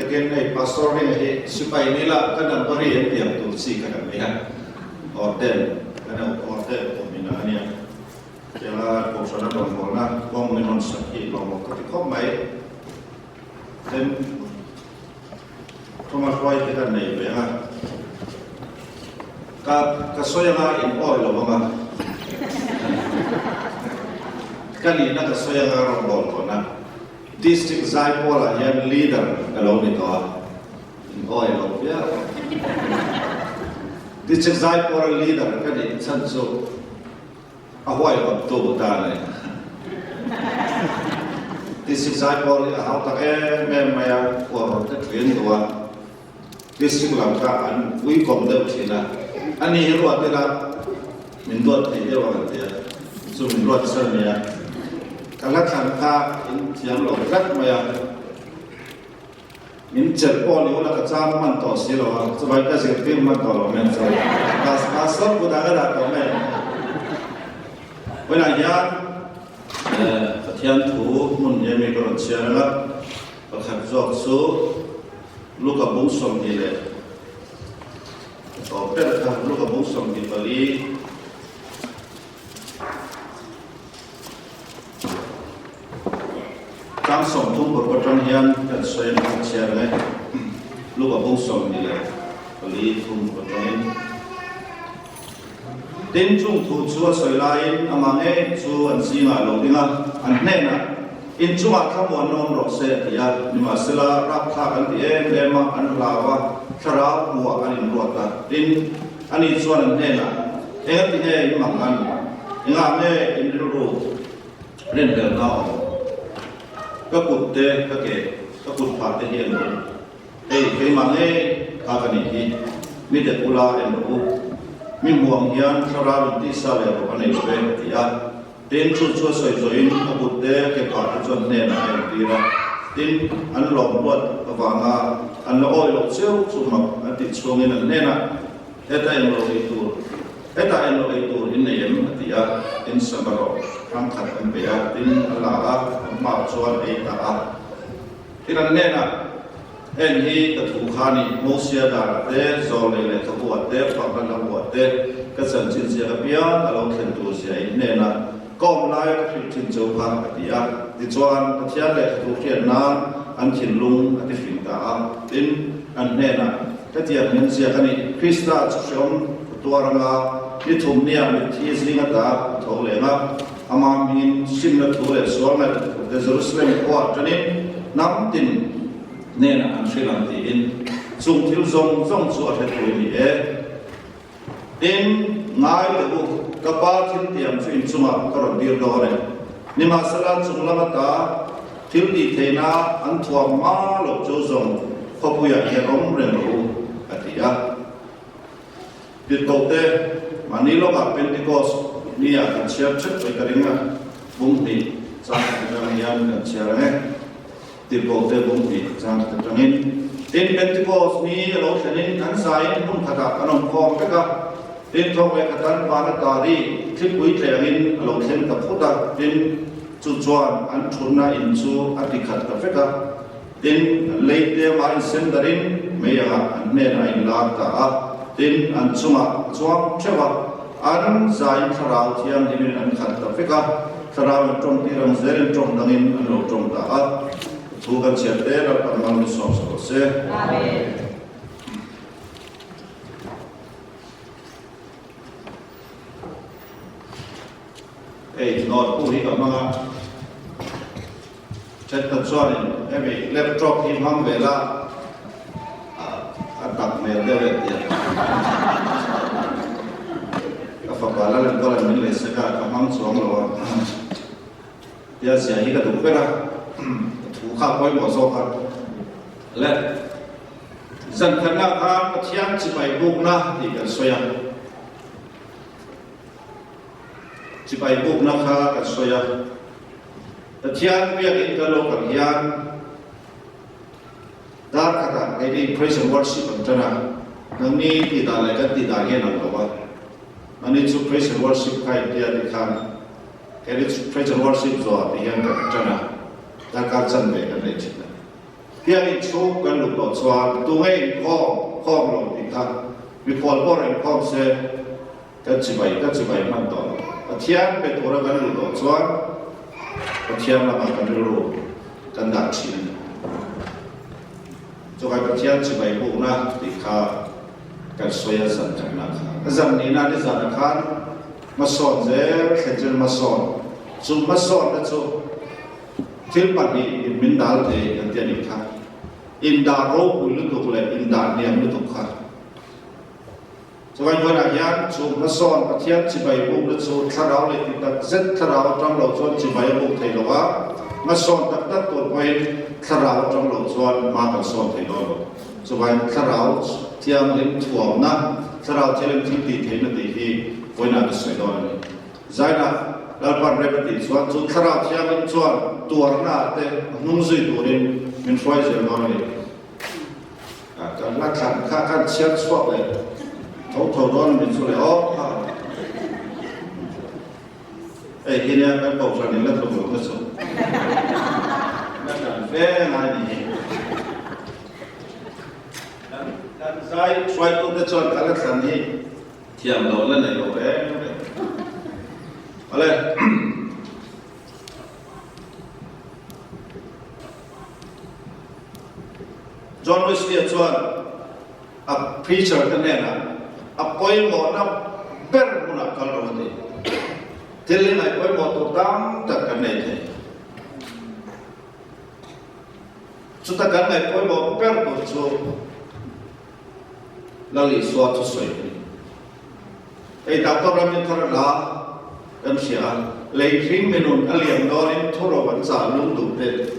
takin hei Pastor Ringa hi sipai ni la ka number hi an tiang tur chi kha kan nei a, Orden kan orden awm in a nia. Tianga Kohhran a rawngbawlna kawng min rawn sak hi lawmawm ka ti khawp mai. Tin, Thomas Roy te kan nei ve a, ka ka sawi anga in awi lo anga, ka nihna ka sawi anga rawngbâwl tawhna District Zaipawlah hian Leader ka lo ni tawh a, in awi lo viau. District Zaipawla Leader ka nih chhan chu A huaihawt tu ta a ni. District Zaipawl hi a hau tak em em mai a, kawr te thlin duh a, District lam kha an uikawm deuh thin a, a ni hi ruat ila min duat thei deuh ang an ti a, chu min ruat sar mai a, ka hla thlan kha in thiam lo tlat mai a. Min chelh pawh ni ula ka chang hman tawh si lo a, chuvai ka zirtir hman tawh lo mai chuan pastor kutah ka dah tawh mai. Vawiinah hian Pathian thu hmun hi mi ka rawn chhiar ang a, pakhat zawk chu Luka bung 20 leh tawp ber kha Luka bung 24. Tlang 30 paruk atang hian kan sawi a kan chhiar ang e. Luka bung 24 thum atangin. Tin, chung thu chu a sawi laiin amah ngei chu an zingah a lo ding a, an hnenah, In chungah thlamuanna awm rawh se a ti a. Nimahsela, rapthlak an ti em em a, an hlau a, thlarau hmuah an inruat a. Tin, ani chuan an hnenah, Enga ti nge in mang an? Engah nge in rilru rinhlelhna a awm? Ka kut te, ka ke, ka kut phah te hi an awm. Hei, keimah ngei kha ka nih hi. Mi dek ula en rawh u. Mi hmuh ang hian thlarau in tisa leh rawh a nei lo ve, a ti a. Tin, chu chu a sawi zawhin a kut te, ke phah te chuan hnenah a entir a. Tin, an lawm ruat avanga an la awi loh cheu chu mak an tih chhungin an hnenah, Heta englo ei tur, hetah englo ei tur in nei em? a ti a. Tin, sangha rawh hrang khat an pe a, tin, a la a, an hmaah chuan a ei ta a. Tin, an hnenah, Heng hi ka thu kha ni, Mosia darah te, Zawlnei lehkhabu-ah te, Fakna hlabu-ah te, ka chanchin ziak apiang a lo thlen tur zia in hnenah ka awm laia ka hrilh thin cheu kha, a ti a. Tichuan, Pathian lehkhathu hriat nan an thinlung a tifing ta a. Tin, an hnenah, Hetiang hian ziak a ni, Krista chu hreawm ka tuar anga ni thum nia mitthi zinga ta a tho leng a, amah hmingin simna thu leh sual ngaihtuah thu te Jerusalem khuaah tanin hnam tin hnenah an hrilh ang tiin chung thil zawng zawng chu a hretui ni e. Tin, ngai teh u, ka pa thil tiam chu inchungah ka rawn dir dawn e. Nimahsela, chung lam ata thil tih theihna an thuam hma loh chu zawng khawpuiah hian awm reng rawh u, a ti a. Tirhkohte, mahni lawkah Pentecost ni-ah kan chhiar theuh mai ka ring a, bung hnih chang khat atang hian kan chhiar ang e. Tirhkohte bung hnih chang khat atangin. Tin, Pentecost ni a lo thlenin an zaiin hmun khatah an awm khawm vek a. Tin, thawk leh khatan vana tari thlipui tlengin a lo thleng ta phut a. Tin, chu chuan an thutna in chu a ti khat ta vek a. Tin, an lei te mah in sen darin mei angah an hnenah a inlar ta a. Tin, an chungah a chuang theuh a. An zaiin thlarau thianghlimin an khat ta vek a. Thlarau in tawng tir ang zelin tawng dangin an lo tawng ta a. Thu kan chhiar te Lalpan mal min sawm sa rawh se. Amen. Hei note bu hi ka hmang a, thenkhat chuanin hemi laptop hi hmang ve la a tak hmel deuh e tia ka fapa Lalenkawla'n min lei sek a, ka hmang chuang lo a. Tia zia hi ka duh ber a, ka thu kha a pawimawh zawk a. Le, zan khatna khan Pathian chibai bukna tih kan sawi a. Chibai bukna kha kan sawi a. Pathian biakin kan lo kal hian dar khatah keini praise and worship an tan a, nangni tih dan leh kan tih dan hian ang lo a. Nangni chu praise and worship kha intia tih khan Kei chu Praise and Worship zawhah te hian kan ṭan a, darkar chanve kan nei ṭhin a. Biak in chhung kan luh tawh chuan tunge inkhawm khawm lo tih kha mikhual pawh rawn inkhawm se kan chibai ka chibai hman tawh lo. Pathian pe tura kan luh tawh chuan Pathian lamah kan rilru kan dah thin a ni. Chukai Pathian chibai bukna tih kha kan sawi a zan khatna kha. A zan nihna nizanah khan hmasawn zel thlen chuan hmasawn chu hmasawnna chu Thil pahnih in min dal thei an ti a nih kha. Indah ropui lutuk leh indah hniam lutuk kha. Chuvang hmunah hian chu hmasawn Pathian chibai bukna chu thlarau leh ti tak zet thlarau atang lo chuan chibai a buk thei lo a, hmasawn tak tak tur pawhin thlarau atang lo chuan hma kan sawn thei dawn lo. Chuvangin thlarau thianghlim thuamna, thlarau thianghlim thil tih theihna tih hi vawiinah ka sawi dawn a ni. Zaina Lalpan rem a tih chuan chu Thlarau Thianghlim chuan tuarna ah te a hnung zui turin min hruai zel dawn a ni. Kan hla thlan kha kan chhiar chhuak leh tho tho dawn a ni chu le aw kha. Hei hi nia kan kohhran in la tluk lohna chu. La tlan fe ngai ni hi. Kan zai hruaitute chuan ka la thlan hi Thiam loh la nei lo reng reng. Awle. John Wesley-a chuan a preacher te hnenah a pawimawhna ber hmunah kal rawh a ti. Thil hi ngaih pawimawh tur tam tak kan nei thei. Chuta kan ngaih pawimawh ber tur chu Lal Isua thusawi a ni. Hei Doctor Ramithar hla kan hria a, lei hring minun a liam dawnin thuro an chah lung duh te,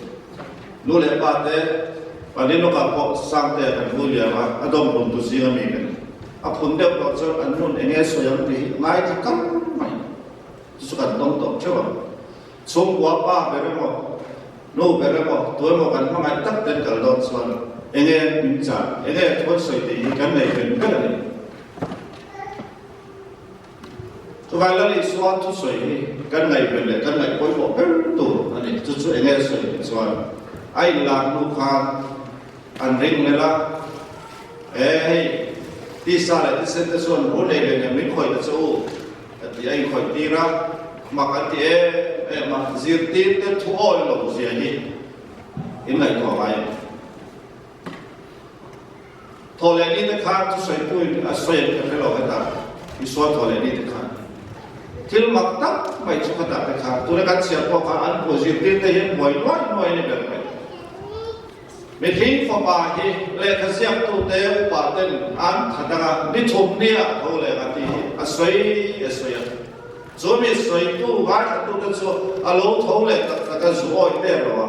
nu leh pa te, pali lawkah pawh Sangtea kan vui liam a, a dawm hlum tu zing ami ka ni. A phun deuh tawh chuan an nun enge sawi ang tih hi a ngaithla kal mai. Chu chu kan tawng tawh theuh ang. Chhungkua pa ber emaw, nu ber emaw, tu emaw kan hmangaih tak ten kal dawn chuan enge min chah, enge thu an sawi tih hi kan nei ven ber a ni. Chuvang Lal Isua thusawi hi kan ngaihven leh kan ngaih pawimawh ber tur a ni. Chu chu enge sawi tih chuan a inlak hnu khan an ring lel a, E hei, tisa leh thisen te chuan ru nei ve nen min khawih ta che u, Ka ti a inkhawih tir a, mak an ti em em a, zirtir te thu awi lo zia hi in ngaihtuah ngai em? Thaw leh ni te khan thusawitu in a sawi an ka hre lo hetah Isua thaw leh ni te khan thil mak tak mai chu khatah te khan tuna kan chhiar pawh khan an pua zirtir te hian buai nuai nuai a ni ber mai. Mihring fapa hi lehkha ziaktute upa ten an tha dang a, ni thum nia tho leh a tih hi a sawi a sawi a. Chu mi sawitu ngaithlatute chu a lo tho leh tak tak a zu awi der lo a.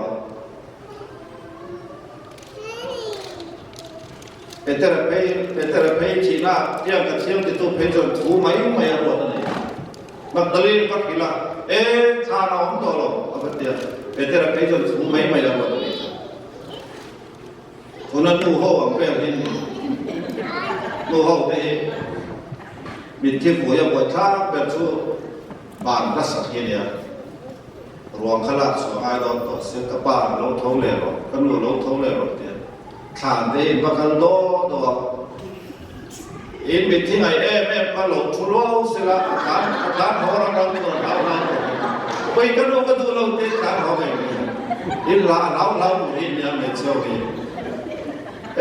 Petera phei Petera phei thihna tiang ka thiam titu phei chuan thu mai mai a ruat a nei. Magdalene va hrilh a, E, thlan a awm tawh lo, a va ti a. Petera phei chuan thu mai mai a ruat a nih kha. Tuna nu ho ang vel hi ni. Nu ho te hi mitthi vui a buai thlak ber chu ban hmasak hi a nia. Ruang kha lak chhuah ngai dawn tawh se, ka pa a lo tho leh rawh, ka nu a lo tho leh rawh tia thlan te hi in va kal daw daw a. In mitthi ngaih em em kha lo thu luau sela a tlan a tlan haw rang rang tur a hlau hlau tur hi. Pui ka nu ka duh lo te tlan haw ngei ngei a. In hla a hlau hlau tur hi nia hmeichhe ho hi.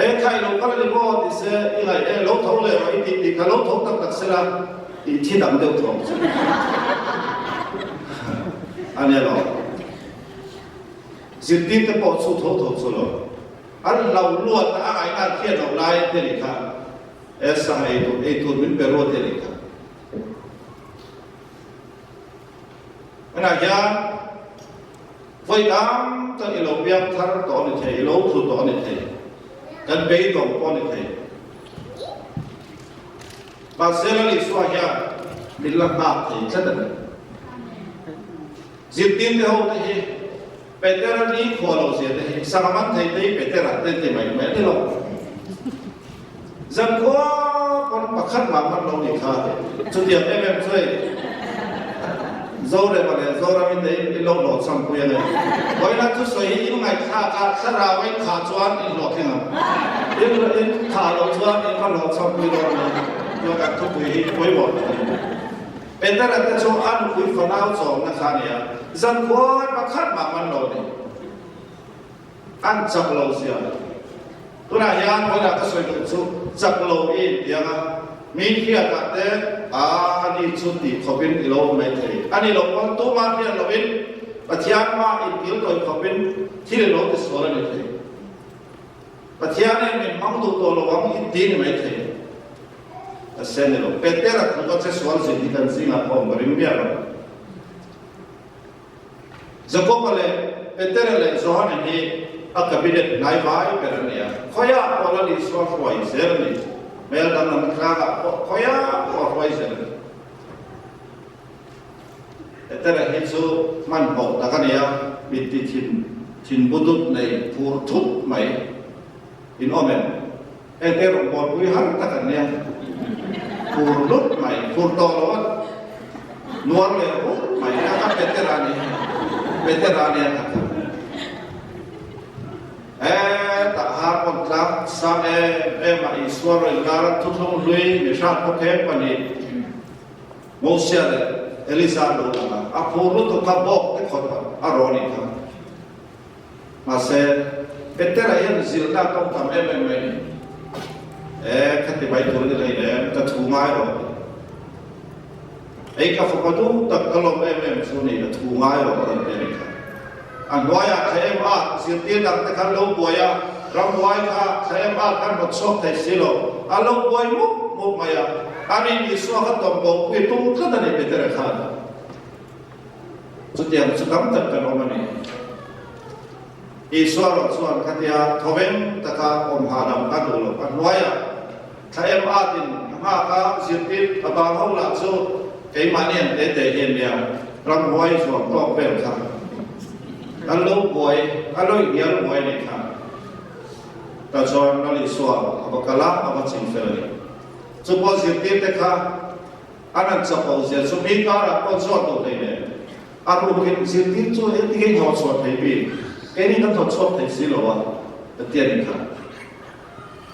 E khai lo kal a ni maw ti se i ngaih e lo tho leh rawh i tih tih kha lo tho tak tak sela i thi dang deuh thawm chu a nia lo. Zirtir te pawh chu tho tho chu lo. An hlau luat a a ngaihna an hriat loh lai te nih kha e sangha ei tur ei tur min pe ruat te nih kha. Hmanah hian vawi tam tak i lo piang thar tawh a ni thei, i lo thlu tawh a ni thei, kan beidawng pawh a ni thei. Mahse Lal Isua hian min la nghak thei tlat a ni. Zirtirte ho te hi Petera ni khua lo zia te hi sangha man thei te hi Petera te ti mai mai a ni lo. Zankhua pawn pakhat mah man lo ni kha chutiang em em chu hei. Zorema leh Zorami te in in lo hlawhchham pui a ni. Vawiina thusawi hi in ngaihthlak a, thlarau a in khah chuan in hlawhtling ang. In in khah loh chuan in va hlawhchham pui dawn a ni. Chuan kan thupui hi pawimawh tak a ni. Petera te chu a nupui fanau chawmna kha a ni a, zan khuai pakhat mah man lo a ni. An chak lo zia. Tunah hian vawiinah ka sawi duh chu chak lo i intiang a, mi hriatah te a ani chu tih khawpin i lo awm mai thei. A ni lo pawn tumah hriat loin Pathian mah inpil tawi khawpin thil i lo ti sual a ni thei. Pathian hian min hmang duh tawh lo ang inti ni mai thei. Ka se ni lo. Petera thu ka che sual zin hi kan zingah pawh ka ring miah lo. Jakoba leh Petera leh Johana hi a cabinet hnai vai ber an ni a, khawiah pawh Lal Isua hruai zel a ni. Hmel danglam tlangah pawh khawiah pawh a hruai zel a ni. Petera hi chu hmanhmawh tak a ni a, mitti thin thin bu dut nei phur thut mai in awm em? Hengte rawngbawlpui har tak an nia, phur lut mai, phur tawh lo a nuar leh rut mai a, ka Petera ni, Petera nia ka kha. Hetah har pawn tlang sang em em a Isua rawn inkar a thuthlung hlui mi hrat bawk em pahnih Mosia leh Elisa an lo lang a, a phur lutuk kha bawk te khawt a rawn inkar. Mahse, Petera hian zilhna a tawng tam em em mai ni. E, khati mai tur ni hlei nem, ka thu ngai rawh ti. Ei ka fapa duh tak ka lawm em em chu ni, ka thu ngai rawh a rawn ti a ni kha. A hnuaiah thla em at zirtir dang te khan lo buai a, ramhuai kha thla em at khan hawt chhuak thei si lo, a lo buai mup mup mai a. Ani Isua kha tawm bo pui tum tlat a ni Petera khan. Chutiang chu tam tak kan awm a ni. Isua erawh chuan khatia thawveng taka awm hahdam a duh lo. A hnuaiah thla em atin a nghak a, zirtir a bang ho lah chu keimahni ang te te hi an nia, ramhuai zuam tawk vel kha an lo buai, a lo inhnial buai a nih kha. Tah chuan Lal Isua a va kal a, a va ching fel a ni. Chu pawh zirtir te kha An an chak zia chu mi karah pawh chuan duh hlei nen a rukin zirtir chu engtin nge thawh chhuah thei bik? Keini kan thawh chhuak thei si lo a, ka ti a ni kha.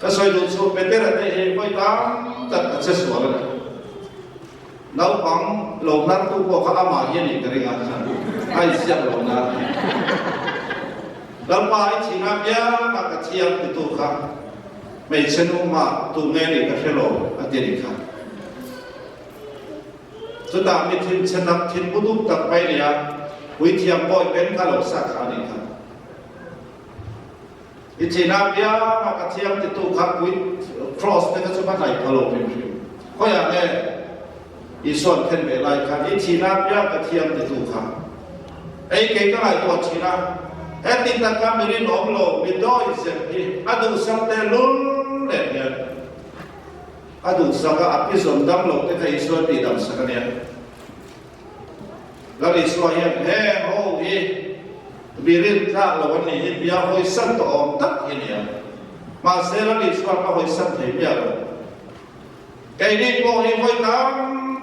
Ka sawi duh chu Petera te hi vawi tam tak a che sual a ni. Naupang lo hnartu pawh kha amah hi a nih ka ring a, a insiak lo na. Lalpa i thihna piangah ka thiam titu kha. Hmeichhe nu mah tu nge nih ka hre lo a ti nih kha. Chutah mi thinchhe tak thin bu dup tak mai nia puithiam bawi pen kha lo sak kha a nih kha. I thihna pianga ka thiam titu kha pui cross te kha chu ka hnaih pha lo hrim hrim. Khawiah nge Isua'n khen ve lai khan i thihna piang ka thiam titu kha. Ei kei ka ngaihtuah thin a, heti taka mi rinawm lo mi dawi zet hi a duhsak te lul leh hian a duhsak a, a pi zawn dam lo te kha Isua tih dam sak a nia. Lal Isua hian heng ho hi mi rintlak lo an nih hi tia hawisan tawh awm tak hi nia. Mahse Lal Isua ka hawisan thei miah lo. Keini pawh hi vawi tam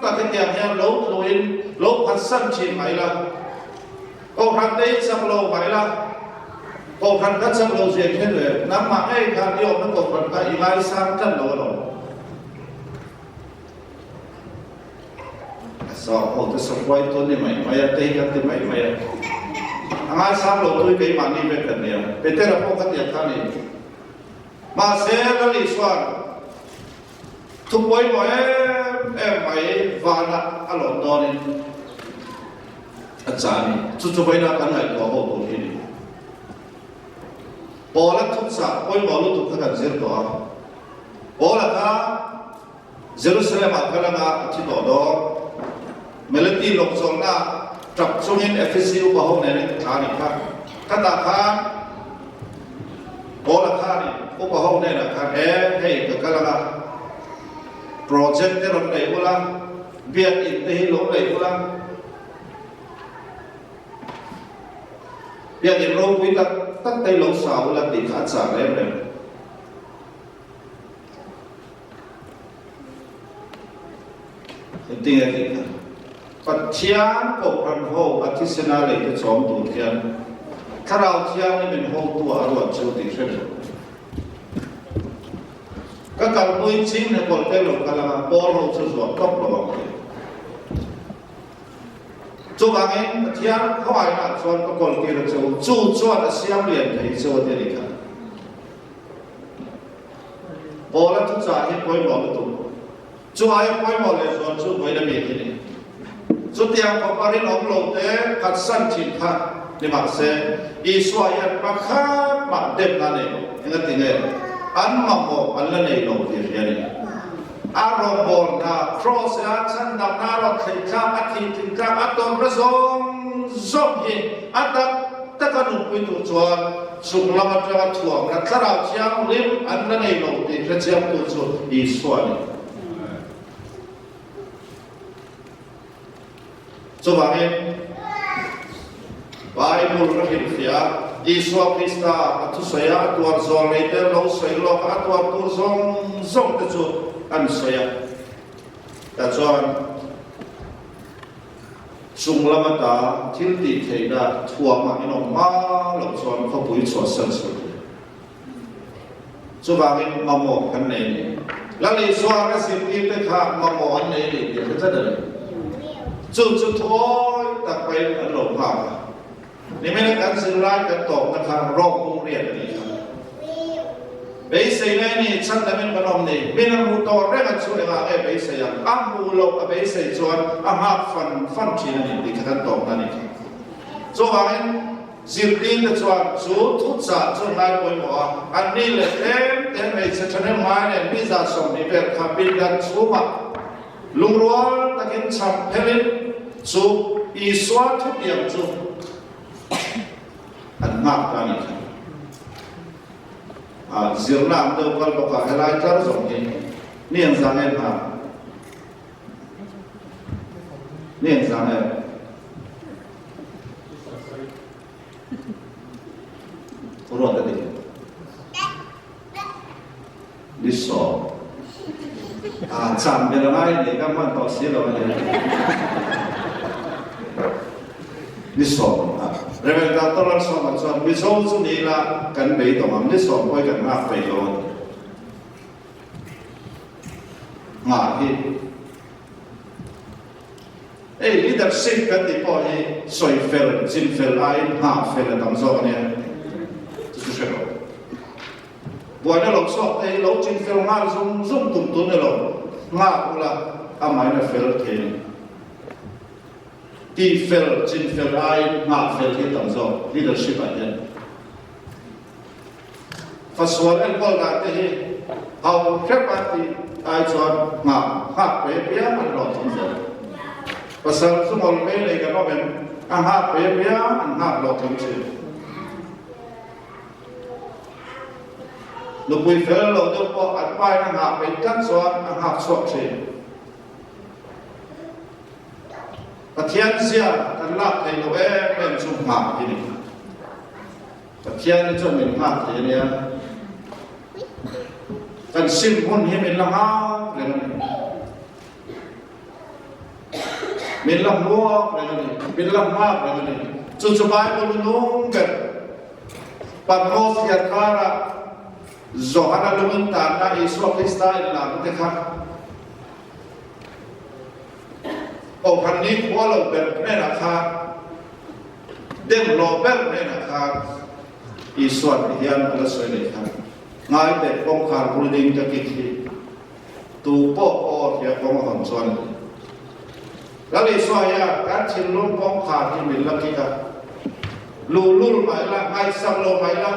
tak hetiang hian lo tluin lo phatsan thin mai la, Kohhran te hi chak lo mai la, Kohhran kha chak lo zia khen ve, nangmah ngei khan i awmna Kohhran kha i ngaisang tlat lo alawm. A sawm ho te sawhruai tu ni mai mai a, te hi kan ti mai mai a, a ngaisang lo tu hi keimahni vek kan nia, Petera pawh kha tiang kha a ni. Mahse, Lali chuan thu pawimawh em em mai vanah a lawm dawnin a chah a ni. Chu chu vawiinah kan ngaihtuah ho tur hi a ni. Paula thuchah pawimawh lutuk kha kan zir tawh a. Paula kha Jerusalem-ah kal anga a thi tawh dawn. Meleti lawngchawlhnaah tap chungin Efesi upa ho nen in thla a nih kha. Khatah khan Paula khanin upa ho hnenah khan, E, hei ka kal anga project te rawn nei ula, biakinn te hi lo nei ula, biakinn ropui tak tak te hi lo sa ula tih kha a chah rem rem. Engtin nge tih kha? Pathian Kohhran ho a thisena lei te chawm tur hian Thlarau Thianghlim in hotu ah a ruat chu tih hre lo. Ka kalpui ching he kawlh te lo kal anga pawl ho chu zuah tawp lo ang ti. Chuvangin Pathian khawngaihna ah chuan ka kawl tir a che u, chu chuan a siam lian thei che u a ti a ni kha. Paula thuchah hi pawimawh lutuk. Chu aia pawimawh leh zual chu vawiin a mi hi ni. Chutiang khawpa rinawm lo te phatsan thin kha ni mah se, Isua hian pakhat mah demna a nei lo. Engati nge? An mamawh an la nei lo tih hria a ni. A rawngbawlna, Kraws a chhandamna a rawn thleih tlak, a thih tling tlak, a tawrhna zawng zawng hi a tak taka nunpui tur chuan chung lam atanga thuamna Thlarau Thianghlim an la nei lo tih hrechiangtu chu Isua a ni. Chuvangin, Bible ka hrilhfiah a, Isua Krista a thusawi a, a tuar zawl nei te lo sawi lawk a, a tuar tur zawng zawng te chu an sawi a. Tah chuan chung lam ata thil tih theihna thuamah in awm hma loh chuan khawpui chhuahsan suh tih. Chuvangin mamawh kan nei a ni. Lal Isua ka zirtirte kha mamawh an nei a ni tih hre tlat a ni. Chu chu thuawi tak pawhin an lo nghak a. Nimina kan zirlai kan tawpna kha rawk bung riat a nih kha. Beisei ngai ni, chhandamin kan awm ni. Min a hmuh tawh reng a chu engah nge beisei ang? A hmuh loh a beisei chuan a nghak fan fan thin a ni tih kha kan tawpna a ni kha. Chuvangin. Zirtirte chuan chu thuchah chu ngai pawimawh a, an ni leh tlem te hmeichhe thahnem ngai nen mi 20 vel kha pindan chhungah lungrual takin chham phelin chu Isua thutiang chu an nghak ta a nih kha. A zirna an deuh kal bawk a, helai tlar zawng hi mi an zang em ha? Mi an zang em? Ruat a ni. Ni sawm. A chan ber a ngai a ni, ka hman tawh si lo a ni. Ni sawm a. Reverend Doctor Lalsawma chuan Mizo chu ni ila kan beidawng ang, ni sawm pawh hi kan nghak peih lo a ti. Nghah hi. Hei leadership kan tih pawh hi sawi fel, chin fel aiin nghah fel a tam zawk a nia, chu chu hre rawh. Buaina lo chhuak te hi lo chin fel nghal zung zung tum tun ni lo, nghak ula amahin a fel thei a ni. Tih fel, chin fel aiin nghah fel hi a tam zawk leadership ah hian. Fasual enkawl dan te hi hau hrep a tih ai chuan nghah nghak pe piang an hlawh thung zel. Pasal chu ngawl ve nei kan awm em? A nghak pe piang an nghak hlawh thung thin. Nupui fel lo deuh pawh an pain a nghah peih tlat chuan a nghak chhuak thin. Pathian zia kan lak theih loh em em chu nghah hi ni. Pathian hi chuan min nghak thei a nia. Kan sim hun hi min la nghak reng a ni. Min la hmuak reng a ni. Min la nghak reng a ni. Chu chu Bible nung ber Patmos hian karah Johana lungin tanna Isua Krista inlarna te kha Kohhran nikhua lo ber hnenah khan Dem lo ber hnenah khan Isua ti hian a la sawi leh kha, Ngai teh kawngkhar bul ding ka kik hi, tu pawh aw hria kawng a hawn chuan a ti. Lal Isua hian kan thinlung kawngkhar hi min la kik a, luhlul mah ila, ngaihsak lo mah ila,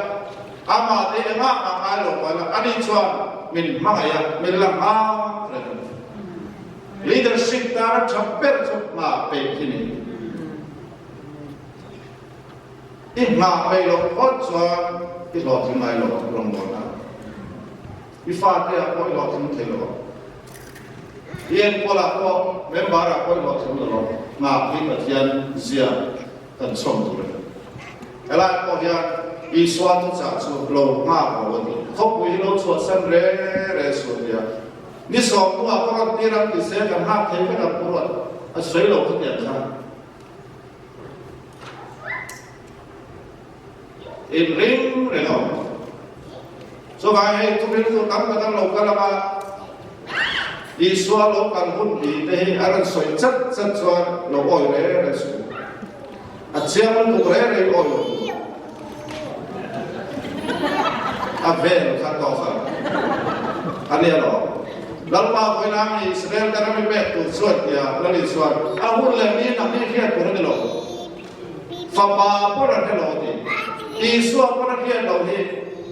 amah te engah mah ngai lo mah ila, ani chuan min hmangaih a, min la nghak reng a ni. Leadership tana tha ber chu nghah peih hi ni. I nghah peih loh phawt chuan i hlawhtling ngai lo ang rawngbawlna ah. I fate ah pawh i hlawhtling thei lo ang. I enkawl ah pawh, member ah pawh i hlawhtling lo ang. Nghah hi Pathian zia kan chhawm tur a ni. Helai pawh hian Isua thuchah chu lo nghak lo a ti. Khawpui hi lo chhuahsan re re suh nia. Ni sawm hnuah ka rawn tir ang ti se kan nghak thei vek ang pu Ruat. A sawi lo khatiang kha. In ring reng a awm. Chuvang hei thupil chu tam tak an lo kal ang a, Isua lo kal hun ni te hi a rawn sawi chat chat chuan lo awi reng reng suh. A chiang lutuk reng reng awi lo tur. A vel kha tawk a a nia lo. Lalpa vawiin mi Israel te ram i pek tur chuan tia Lal Isua'n a hun leh ni nang hi hriat tur a ni lo. Fapa pawn a hre lo a ti. Isua pawn a hriat loh hi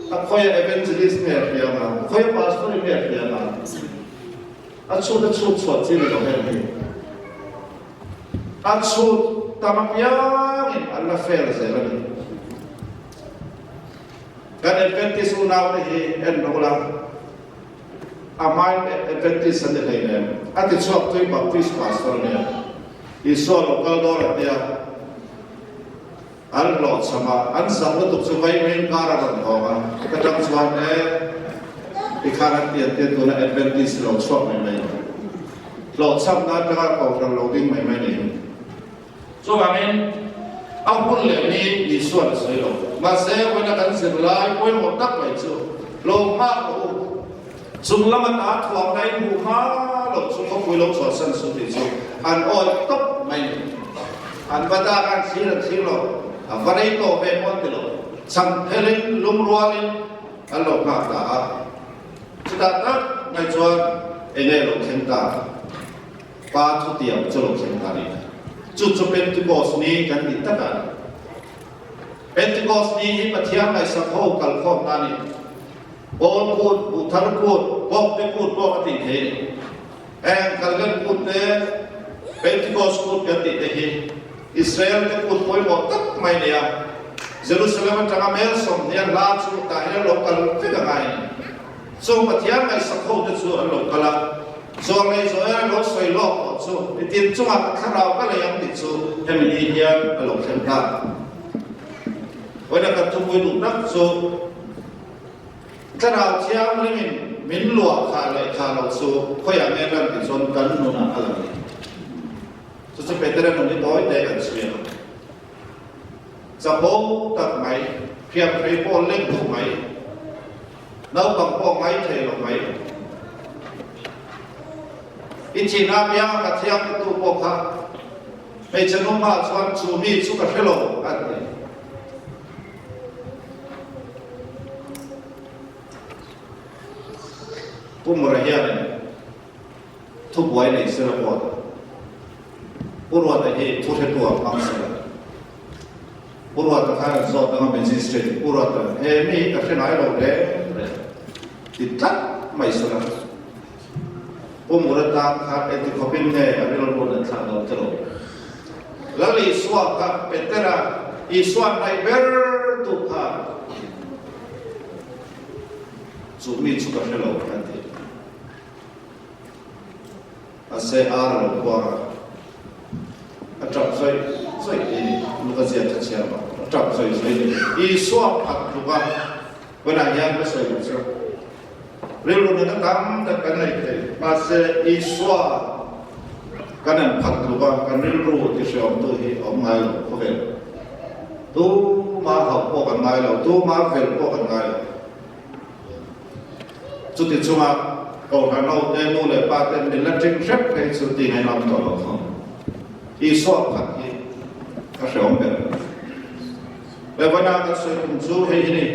a khawia evangelist nge a hria anga, khawia pastor nge a hria anga, a chhut a chhut chhuah chi ni lo em hi. A chhut tam apiangin an la fail zel a ni. Kan Adventist unaute hi en rawh ula, a hmain Adventist an ni hleinem, a ti chhuak tui Baptist pastor a nia. Isua lo kal dawn a tia, an hlawhchham a, an zam lutuk chu vaimeng kar a rawn hawng a, ka tang chuan e, tikhan an ti an tia tuna Adventist lo chhuak mai mai lo. Hlawhchhamna atanga kohhran lo ding mai mai niin. Chuvangin, a hun leh ni Isua'n a sawi lo. Mahse, vawiina kan zir lai pawimawh tak mai chu lo nghak rawh u. Chung lama ta thuamna in hmuh hma loh chu khawpui lo chhuahsan su tih chu an awih tawp mai ni. An va dak a, an thlir an thlir lo, a va rei tawh ve pawh an ti lo. Chhang phelin, lungrualin an lo nghak ta a. Chutah tak mai chuan enge lo thleng ta? Pa thutiam chu lo thleng ta ni. Chu chu Pentecost ni kan tih takah a ni. Pentecost ni hi Pathian ngaihsak ho kalkhawmna a ni. Pawl kut, Buhthar kut, Bawkte kut pawh a tih thei a ni. Heng Kallen kut te, Pentecost kut kan tih te hi Israel te kut pawimawh tak mai a ni a. Jerusalem atanga mel 20 hla chu tah hian lo kal vek a ngai a ni. Chung Pathian ngaihsak ho te chu an lo kal a, Zawlnei Joel lo sawi lawk pawh chu mitin chungah ka thlarau ka lei ang tih chu hemi ni hian a lo thleng ta. Vawiin kan thupui duh tak chu Thlarau Thianghlimin min luah khah leh khah loh chu khawiah nge lan tih chuan kan nunah a lang ni. Chu chu Petera nun hi tawi te kan chhui ang. Chapo tak mai, hriamhrei pawh leng duh mai, naupang pawh ngai thei lo mai. I thihna apianga ka thiang titu pawh kha hmeichhe nu hmaah chuan chu mi chu ka hre lo a ti. Pu Mura hianin thubuai nei sela pawh Pu Ruata hi thu hretu ah hmang sela. Pu Ruata khan an zawt anga magistrate Pu Ruata he mi hi ka hre ngai lo reng reng ti tlat mai sela. Pu Mura tan khan engti khawpin nge a rilru an thlah lo te lo. Lal Isua kha Petera Isua hnaih ber tu kha chu mi chu ka hre lo a ti. Mahse ar a lo khuar a, a tap zawih zawih ni ni, Luka ziak kha chhiar mah, a tap zawih zawih ni. Isua phat tluk a, Vawiinah hian ka sawi duh chu. Rilru nena tam tak kan nei thei. Mahse, Isua kan en phat tluk a, kan rilru ti hreawmtu hi a awm ngai lo khawvel. Tuma hauh pawh kan ngai lo, tuma velh pawh kan ngai lo. Chuti chunga Kohhran hote, nu leh pa ten min la ṭing hrep phei chu ti ngaih nawm tawh lo thung. Isua phat hi ka hreawm ber. Levana kan sawi tum chu hei hi ni.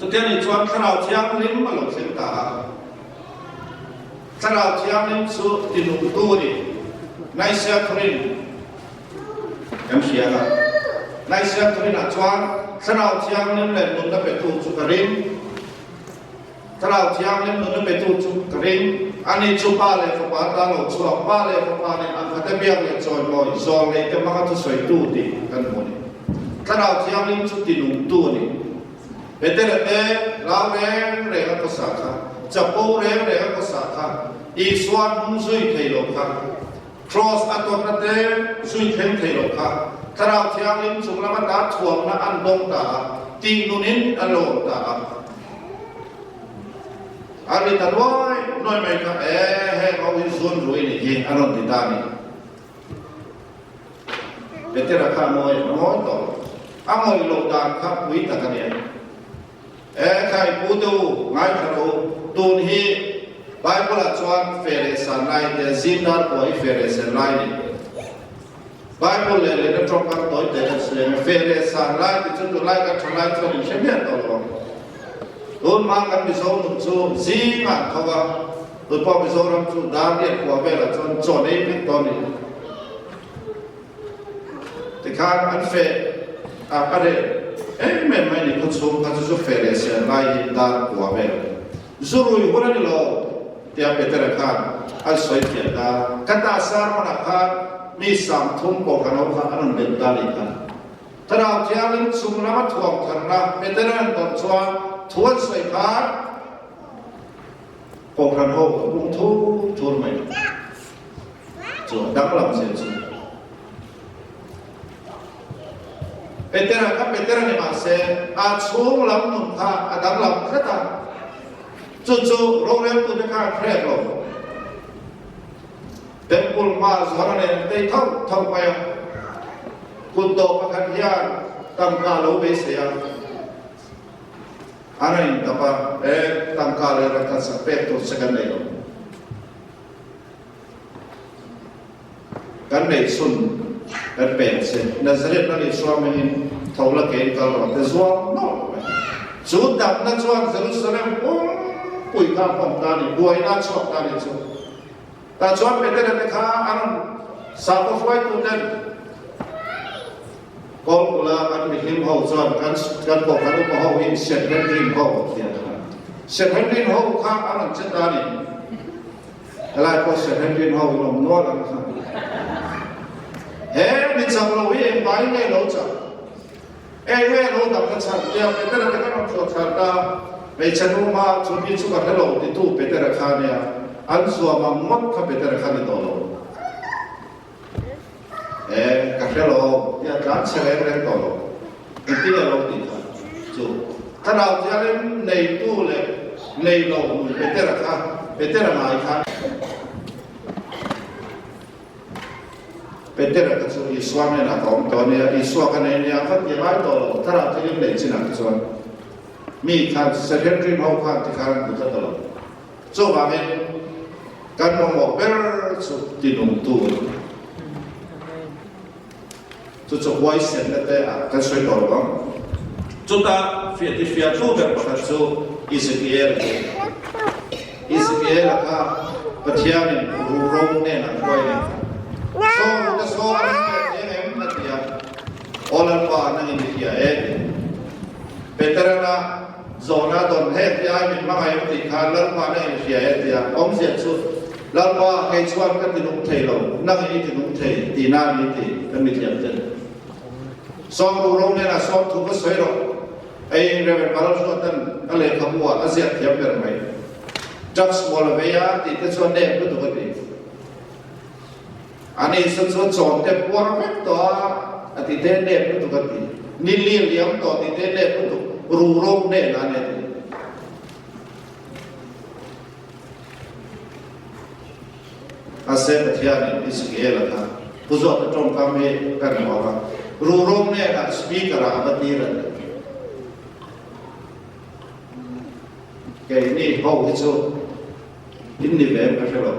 Chutiang nih chuan Thlarau Thianghlim a lo thleng ta a. Thlarau Thianghlim chu tinungtu a ni. Naisia Thurin kan hria a. Naisia Thurinah chuan Thlarau Thianghlim leh nunna petu chu ka ring. Thlarau Thianghlim nunna petu chu ka ring. Ani chu Pa leh Fapa ta lo chhuak, Pa leh Fapa nen an khate biak leh chawimawi, zawl nei te hmanga thusawitu tih kan hmu a ni. Thlarau Thianghlim chu tinungtu a ni. Petera te rau reng reng a khawsa kha, chapo reng reng a khawsa kha, Isua hnung zui thei lo kha, Kraws a tawrhna te zui thleng thei lo kha, Thlarau Thianghlim chung lama ta thuamna an dawng ta a, tih nunin an lo awm ta a. A ri ta nuai nuai mai kha, E, heng ho hi zun rui nih hi, a rawn ti ta a ni. Petera kha a ngawi a ngawi tawh lo. A ngawih loh dan kha pui tak a nia. E, khai pu te u, ngaithla rawh u, tun hi Bible-ah chuan fe leh san lai te, zing dar pawh hi fe leh sen lai ni. Bible leh lehna tawngkam tawi te kan sawi ang e, fe leh san lai ti chu tunlai kan tha lai chuan in hre miah tawh lo ang. Tun hma kan Mizo nun chu zingah an tho a, tun pawh Mizoram chu dar riat kua velah chuan chaw nei vek tawh a ni. Tikhan an feh a, a reh em em mai ni khawchhung kha chu chu feh leh ser lai hi dar kua vel zu rui hun a ni lo tia Petera khan an sawi thiam ta. Ka ta sermon ah khan mi 30 pawh khan ho kha an rawn belh ta ni kha. Thlarau Thianghlim chung lama thuam tharna Petera an tawn chuan thu an sawi khan Kohhran ho a pung thur thur mai chu a danglam zia chu. Petera kha Petera ni mah se a chhung lam nun kha a danglam tlat a, chu chu roreltute kha an hrek lo. Temple hma zuar a nen tei tho tho mai a, kut dawh pakhat hian tangka lo beisei a. A rain tap a, E, tangka leh rangkhat sak pek tur che kan nei lo. Kan neih chhun kan pek che. Nazareth ram Isua hmingin tho la kein kal rawh te zuam nawlh mai. Chu damna chuan Jerusalem pumpui kha a hmawm ta a ni, buaina a chhuak ta a ni chu. Tah chuan Petera te kha an rawn sakhaw hruaitu ten Kawlkula kan mihlim ho chuan kan kan kohhran upa ho hi Sanhedrin ho a ti a. Sanhedrin ho kha an rawn che ta a ni. Helai pawh Sanhedrin ho in awm nual ang kha. He mi chak lo hi engvangin nge lo chak? Eng nge lo dam na chhan? Tia Petera te khan rawn chhuah thar ta. Hmeichhe nu hma chu mi chu ka hre lo titu Petera kha nia. An zuam ang ngawt kha Petera kha ni tawh lo. E, ka hre lo, tia tlan chhe reng reng tawh lo. Engtin a lo tih kha chu Thlarau Thianghlim neitu leh nei lo nun Petera kha, Petera ngai khan. Petera kha chu Isua hnenah ka awm tawh a nia, Isua ka nei nia, va ti ngai tawh lo, Thlarau Thianghlim nei chinah te chuan mi khan Sanhedrin ho khan tikhan an hmu tlat a lo. Chuvangin kan mamawh ber chu tinungtu a ni. Chu chu huaisenna te ah kan sawi tawh lo ang. Chutah fiah ti fiahtu ber pakhat chu Ezekiel a ni. Ezekiel-a kha Pathianin ruhro hnenah hruai a ni. Saw rute saw a rem ve thei ang em? a ti a. Aw Lalpa, nangin i hria e ti. Peterana Zawhna dawn hek ti ai min hmangaih em tih khan Lalpa na in hria e tia awmzia chu Lalpa kei chuan ka ti nung thei lo, nang in i ti nung thei tih na ni ti kan mithiam ten. Sawmru ro hnenah sawmthu ka sawi rawh. Ei Rev. Malzuatan a lehkhabu ah a ziak thiam ber mai. Drugs mual a vei a tih te chuan nep lutuk a ti. Ani chu chu chawn te puar vek tawh a, a ti te nep lutuk a ti. Ni li liam tawh ti te nep lutuk, ru rawng hnenah a ni a ti. Mahse Pathianin Ezekiel-a kha Pu Zawta tawngkam hi kan hmu a, ru rawng hnenah speaker-ah a va tir a ti. Keini ho hi chu In ni ve em ka hre lo.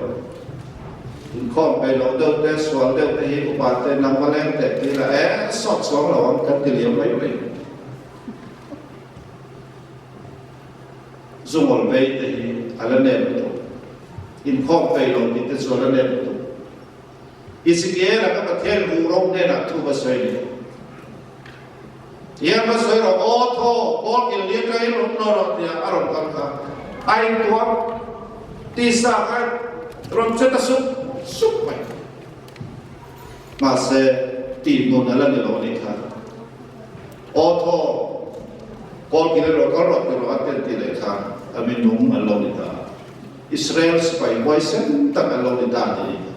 Inkhawm peih loh deuh te, sual deuh te hi upa te nang va leng teh ti ila e sawt chuang lo ang kan ti liam mai mai. Zungawl vei te hi a la nem lutuk. Inkhawm peih lo tih te chu a la nem lutuk. Ezekiel-a ka Pathian ruh ro hnenah thu va sawi ni. Tiang va sawi rawh, Aw thaw, kawl kil ni atangin rawn tlawh rawh tia a rawn kal kha a intuam tisa kha rawn che ta sup sup mai. Mahse, tih nun a la ni lo a nih kha. Aw thaw, kawl kil rawh, kal rawh ti rawh a ten tih leh kha a minung an lo ni ta. Israel sipai huaisen tak an lo ni ta a nih kha.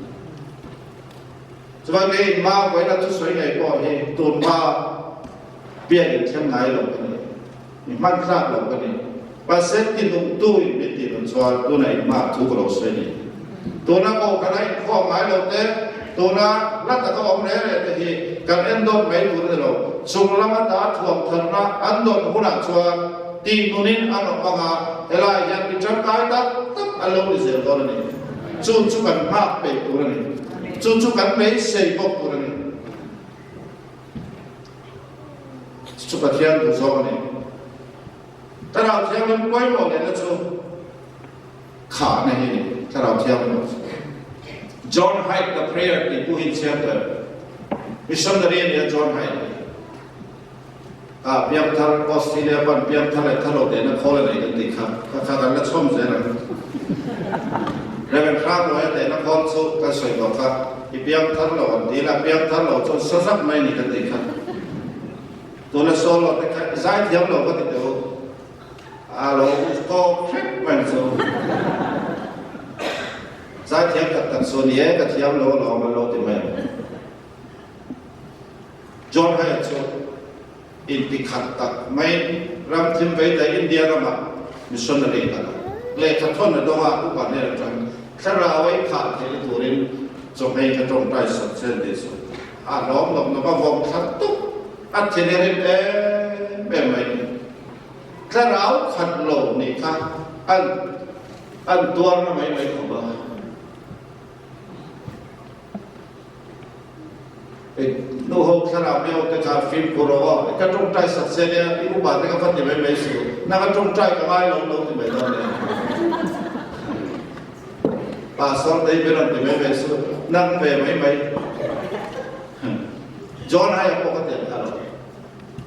Chuan kei hma vawiina thusawi ngei pawh hi tun hma biak in thleng ngai lo ka ni, mi hman tlak lo ka ni. Mahse tinungtu in min tih nun chuan tuna in hmaah thu ka lo sawi ni. Tuna kohhran a inkhawm ngai lo te, tuna hla taka awm reng reng te hi kan en dawn mai tur a ni lo. Chung lama ta thuam tharna an dawn hunah chuan tih nunin an awm ang a, helaiah hian mi tangkai tak tak an lo ni zel dawn a ni. Chu chu kan nghak peih tur a ni. Chu chu kan beisei bawk tur a ni. Chu chu Pathian duh zawk a ni. Thlarau Thianghlim pawimawh lehna chu khahna hi a ni. Thlarau Thianghlim chu John Hight The Prayer tih pawh hi chhiar tawh em? Missionary a ni a John Hight hi. Ah, piangthar Australia pan piangthar leh thar lo tehna khawl a nei kan tih kha, kha kha kan la chhawm zel ang. Reverend Hrangluaia tehna khawl chu kan sawi tawh kha, i piangthar lo an ti la, piangthar lo chuan sa zak mai a ni kan tih kha. Tuna solo te kha i zaithiam lo ka ti teh u, a lo tawk hrep mai chu. Zaithiam tak tak chu ni e, ka thiam lo alawm an lo ti mai ang. John Hyatt chu intikhat tak maiin ram thim vei daih India ramah missionary a kal a. Lehkha thawn a dawng a, upa hnen atang thlarau a inkhah theihna turin chawhmei kha tawngtai sawt chen tih chu a hlawm lawm lawm a, vawm thla tuk a thin a rim em em mai. Thlarau khat lo nih kha an an tuarna mai mai khawp a. Nu ho thlarau miau te kha fimkhur rawh aw, ka tawngtai sak che nia, i upa te ka va ti mai mai su, na ka tawngtai ka ngai lo lo ti mai dawn nia. Pastor te hi ber an ti mai mai su, nang ve mai mai. John hai a pawh ka tiang kha lo.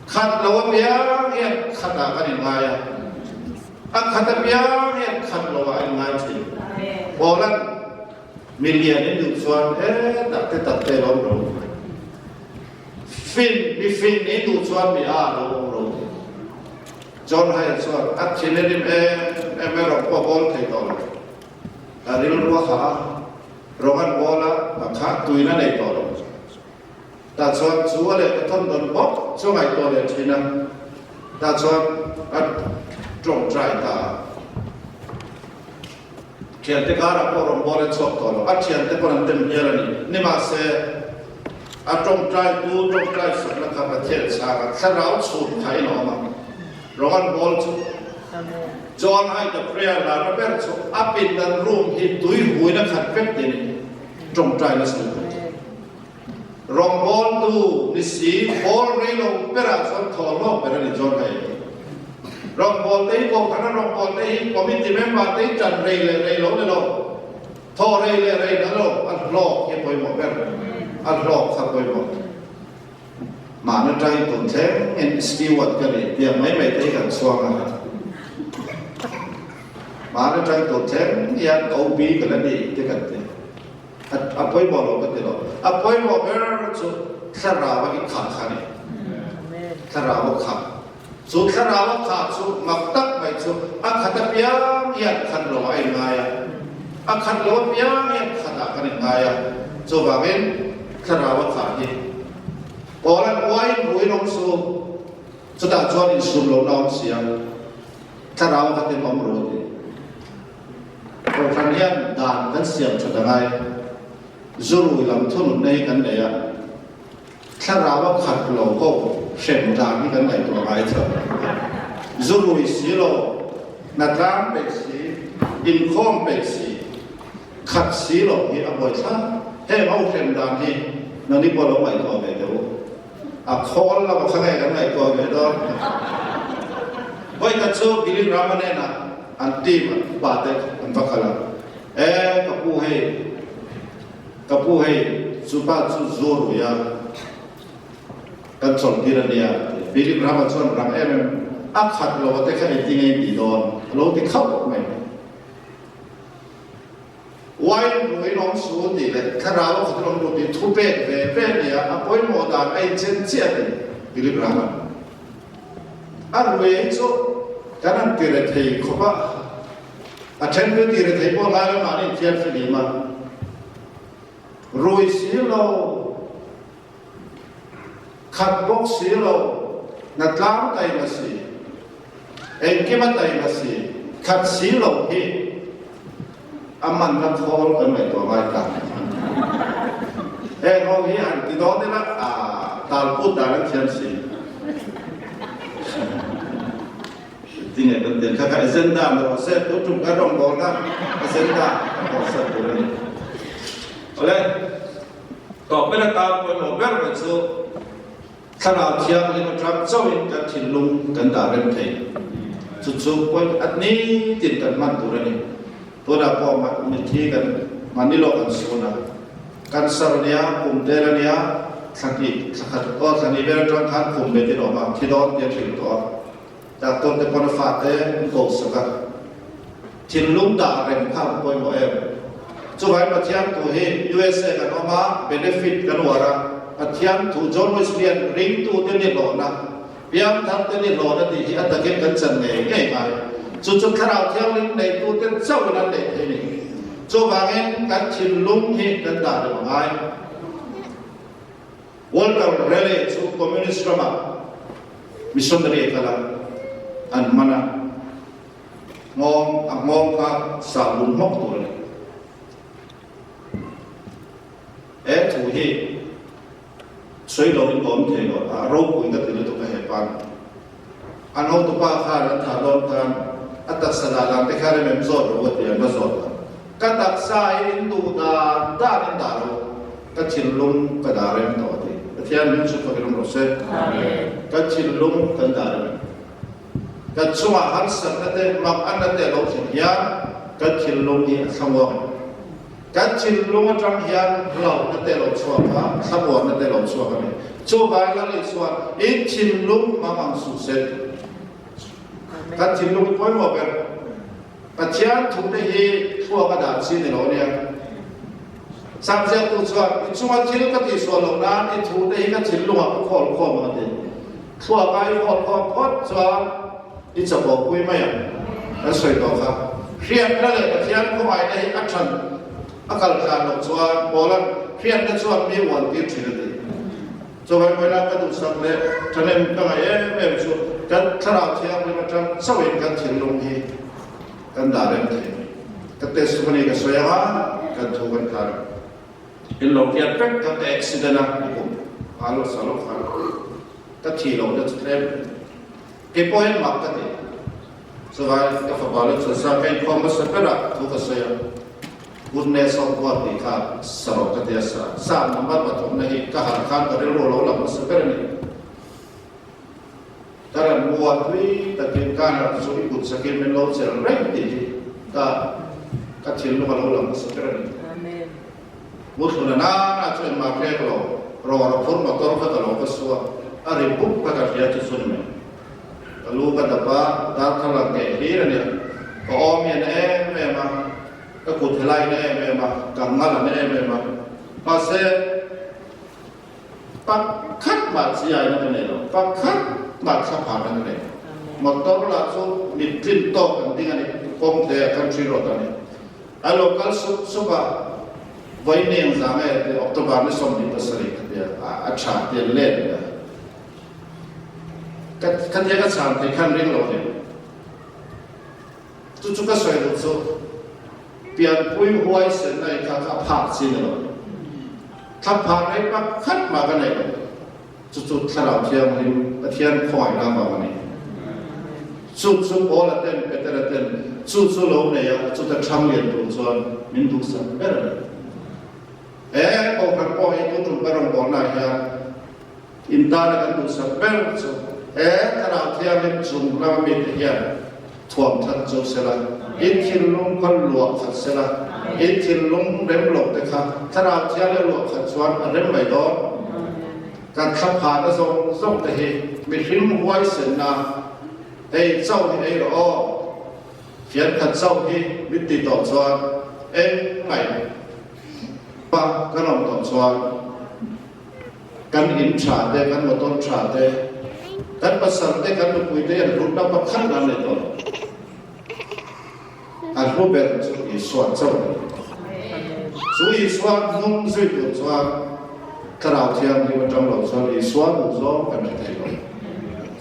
Khat lo apiang hian khat ah kan inngai a, a khat apiang hian khat lo ah a inngai thin. Paul-a'n Mi lian in duh chuan he tak te tak te lo awm ro. Fin, mi fin in duh chuan mi a lo awm ro. John Hyatt chuan a thin a rim em em e rawng pawh a bawl thei tawh lo. A rilru a hah a, rawng an bawl a, a kha tuina nei tawh lo. Tah chuan chu a lehkha thawn dawn bawk chu a ngaihtuah leh thin a, tah chuan a tawngtai ta a. Thiante karah pawh rawn bawl a chhuak tawh lo, a thiante pawn an tem hial a ni. Nimahse, a tawngtaitu tawngtai sakna kha Pathian chhanga thlarau chhun kha in a awm a, rawng an bawl chu John Haida prayer larna ber chu a pindan room hi tui huin a khat vek tih a ni, tawngtai nasa lutuk. Rawngbawltu ni si, bawl rei lo berah chuan thaw hlawk ber a ni John Hay hi. Rawngbawlte hi Kohhrana rawngbawlte hi committee member te hi tan rei leh rei lo ni lo, thaw rei leh rei na lo, a hlawk hi a pawimawh ber, a hlawk kha a pawimawh. Mahni tangin tun thleng in steward ka ni tiang mai mai te hi kan chhuang a. Mahni tangin tun thleng hian OB ka la ni te kan ti. A pawimawh lo ka ti lo. A pawimawh ber chu thlarau a inkhah kha a ni. Thlarau a khah. Chu thlarau a khah chu mak tak mai chu a khat apiang hian khat lo a inngai a. A khat lo apiang hian khatah kan inngai a. Chuvangin thlarau a khah hi Paula'n uain ruin awm su, chutah chuan insum lohna awm si a, thlarau a khatin awm ru a ti. Kohhran hian dan kan siam that a ngai. Zurui lam thununna hi kan nei a, thlarau a khat lo ho hrem dan hi kan ngaihtuah ngai tho. Zurui si lo, hnatlang peih si, inkhawm peih si, khat si lo hi a buai thlak. Heng ho hrem dan hi nangni pawh lo ngaihtuah ve teh u. A khawl lama kha nge kan ngaihtuah ve dawn. Vawikhat chu Billy Graham-a hnenah an team an upa te an va kal a, E ka pu hei, ka pu hei chu pa chu zu rui a, kan chawlh tir a nia a ti. Billy Graham-a chuan rang em em, A khat lo a te kha engtin nge in tih dawn? A lo ti khauh mai. Wine ruin awm su tih leh thlarau a khatin awm ru tih thu pek ve ve a ni a, a pawimawh dan a inchen chiah a ni, Billy Graham. A rui hi chu kan han ti re thei khawp a, a then chu ti re thei pawh lai lo mahni inthiar fihlim a, rui si lo, khat bawk si lo, na tlang taima si. Engkim a taima si, khat si lo hi a manna khawl kan ngaihtuah ngai ta. Heng ho hi han ti dawn ila a talput dan an thiam si. Tinge kan tiang kha kha agenda ni rawh se, tu tum kan rawngbawlna agenda kan hawnsak tur a ni. Awle, tawp ber atan pawimawh ber mai chu Thlarau Thianghlim atang chauhin kan thinlung kan dah rem thei. Chu chu pawi at nitin kan hman tur a ni. Tunah pawh mithi kan hman ilo kan sun a, cancer a nia, kum tel a nia, thla hnih, thla khat aw thla hnih vel atang khan kum betin a awm a, thi dawn tih a hrilh tawh a. Doctor te pawn a fate an ko sak a. Thinlung dah reng kha an pawimawh em? Chuvangin Pathian thu hi USA kan awm a, benefit kan uar a, Pathian thu John Wesley-a'n ringtute ni hlawhna, piangtharte ni hlawhna tih hi a takin kan chan ngei ngei ngai. Chu chu Thlarau Thianghlim neitute chauhin an neih thei ni. Chuvangin kan thinlung hi kan dah rem a ngai. Walter Raleigh chu Communist ramah missionary a kal a, an man a. Nghawng, a nghawng kha sah lung hmawk tur a ni. He thu hi sawi lo in awm thei lo, a ropui ka ti lutuk a he pan. An hotupa khan an thah dawn khan a taksa dah dan te kha rem em zawt rawh u a ti an va zawt a. Ka taksa hi in duh dan dan in dah lo, ka thinlung ka dah rem tawh a ti. Pathian min chu fakin awm rawh se. Ka thinlung kan dah rem. Kan chungah harsatna te, manganna te a lo thlen hian kan thinlung hi a thlamuang em? Kan thinlung atang hian hlauhna te a lo chhuak a, thlamuanna te a lo chhuak a ni. Chuvangin Lal Isuan, In thinlung hmang ang suh se. Kan thinlung hi pawimawh ber. Pathian thute hi thluak a dah chi ni lo a nia. Samziaktu chuan, I chunga thil ka tihsual loh nan i thute hi ka thinlungah ka khawl khawm ang a ti. Thluaka i khawl khawm phawt chuan i chawpawh pui mai ang. Kan sawi tawh kha. Hriatna leh Pathian khawngaihna hi a than a kal tlan loh chuan Paula'n hriatna chuan mi uan tir thin a ti. Chawhmehmawina ka duhsak leh thahnem ka ngaih em em chu kan Thlarau Thianghlim atang chauhin kan thinlung hi kan dah rem thei. Ka testimony ka sawi ang a, kan thu kan khar ang. In lo hriat vek ka ka accident a ni kum a lo sa lo khan ka thi lo na chu tlem kei pawh hian mak ka ti. Chuvai ka fapa lo chuan sa ka inkhawm hmasa ber a thu ka sawi a, Goodness of God tih kha sa rawh ka ti a sa. Sa number pathumna hi ka harh khan ka rilru lo lang hmasa ber a ni. Ka ran mu a tui takin ka ran chu i kut sakin min lo chelh reng tih hi ka ka thinlung a lo lang hmasa ber a ni. Muthluna nana chu engmah hrek lo, rawr a phur motor kha ka lo ka su a, a ri bup kha ka hria chu chu ni mai. Ka lu ka dap a, darthlalang ngei hlir a nia. Ka awm hi a na em em a, ka kut helai a na em em a, ka ngal a na em em a. Mahse, Pakhat mah chiaina ka nei lo, pakhat mah thlapharna ka nei lo. Motor lah chu mit tlin tawk an ding a ni, kawng te a country road a ni. A lo kal sup sup a, vawiin eng zang e ti October ni 27 kha tia a tha tia let leh a. Ka khatia ka chhan thei khan ring lo hle. Chu chu ka sawi duh chu pianpui huaisen na i kha kha a phak chi ni lo. Thla phak rei pakhat mah ka nei lo. Chu chu Thlarau Thianghlim Pathian khawngaihna vang a ni. Chu chu Paula ten Petera ten chu chu lo nei a, chuta thang lian tur chuan min duhsak ber a ni. He Kohhran pawh hi tu tum ka rawngbawlnaah hian Intana kan duhsak ber chu he Thlarau Thianghlim chung lama mite hian thuam that chu sela, in thinlung kha luah khat sela, in thinlung rem loh te kha Thlarau Thianghlim luah khat chuan a rem mai dawn. Kan thlaphana zawng zawng te hi mihring huaisenna hei chauh hi ei rawh aw, fian khat chauh hi min ti tawh chuan eng ngaih pa kan awm tawh chuan Kan in tha te, kan motor tha te, kan pasal te, kan nupui te hian hlutna pakhat an nei tawh lo. A hlu ber chu Isua chauh a ni. Chu Isua hnung zui tur chuan Thlarau Thianghlim atang lo chuan Isua duh zawng kan hre thei lo.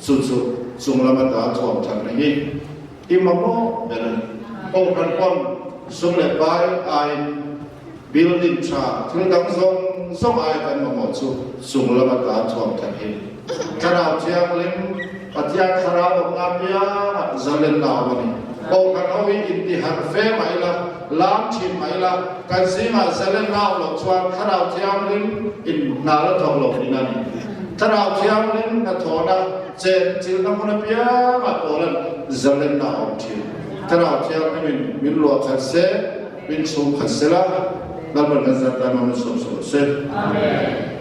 Chu chu. Chung lam ata thuam thatna hi i mamawh ber a ni. Kohhran pawn sum leh pai aiin building tha thil dang zawng zawng aia kan mamawh chu chung lam ata thuam that hi Thlarau Thianghlim, Pathian Thlarau awmna apiangah zalenna a awm a ni. Kohhran ho hi intiharh fe mah ila, lam thin mah ila, kan zingah zalenna a awm loh chuan Thlarau Thianghlim in hna la thawk lo tihna a ni. Thlarau Thianghlim hnathawhna chen chilhna hmun apiangah pawlan zalenna a awm thin. Thlarau Thianghlimin min luah khat se, min chhung khat se la, Lalpan kan zar tan awm in sawm sawm se. Amen.